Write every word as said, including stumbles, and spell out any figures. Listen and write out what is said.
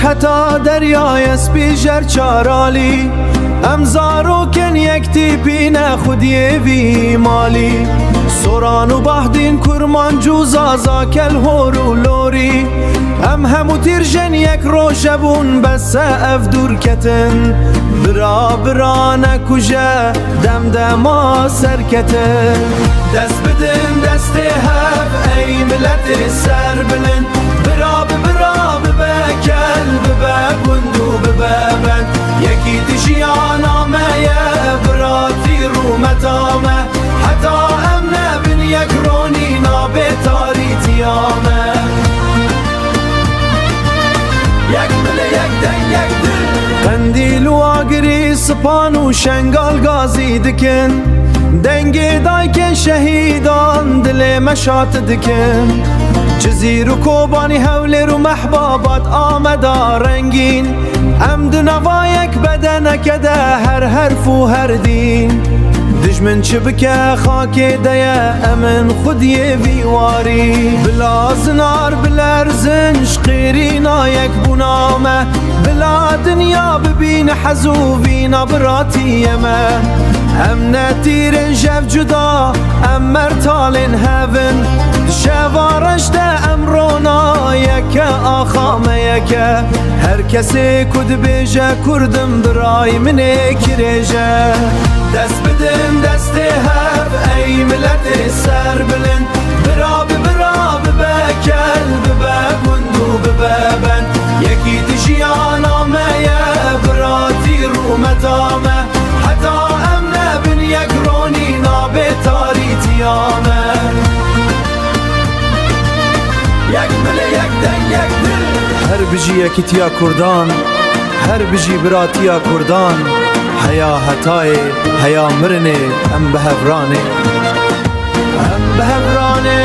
Heta deryayê spî jer çar alî, em zarokên yek tîpî ne xwediyê vî malî. Soran û Bahdîn, Kurmanc û Zaza, Kelhor û Lorî, em hemû tîrjên yek roje bûn, bes e ev dûr ketin. Bira bira nekuje, dem dema serkete. Dest bidin destê hev, ey miletê serbilind. Bira bi bira bibe kel, bibe gund û bibe bend. Yekî di jiyana me ye, biratî rûmeta me. Heta em nebin yek, ronî nabe tarîtiya me. Yek milê, yek deng, yek dil. Qendîl û Agirî, Sipan û Şengal gazî dikin. Dengê dayikên şehîdan dilê me şat dikin. Cizîr û Kobanî, Hewlêr û Mehbabat, Ameda rengîn. Em di nava yek bedeneke de, her herf û her dîn. Dijmin çi bike, xakê de ye, em in xwediyê vî warî. Bila zinar bilerzin ji qêrîna yekbûna me, bila dinya bibîne hez û vîna biratiyê me. Em ne tîrên jev cuda, em mertalên hev in. Di şeva reş de em rona yeke, axa me yeke. Her kesê ku dibêje Kurd im, birayê min ê kirêj e. Dest bidin destê hev, ey miletê serbilind. Bira bi bira bibe kel, bibe gund û bibe bend. Yekî di jiyana me ye, biratî rûmeta me. Heta em nebin yek, ronî nabe tarîtiya me. Yek milê, yek deng, yek dil. Her bijî yekîtiya Kurdan, her bijî biratiya Kurdan. Heya hetayê, heya mirinê, em bi hev ranê. Em bi hev ranê.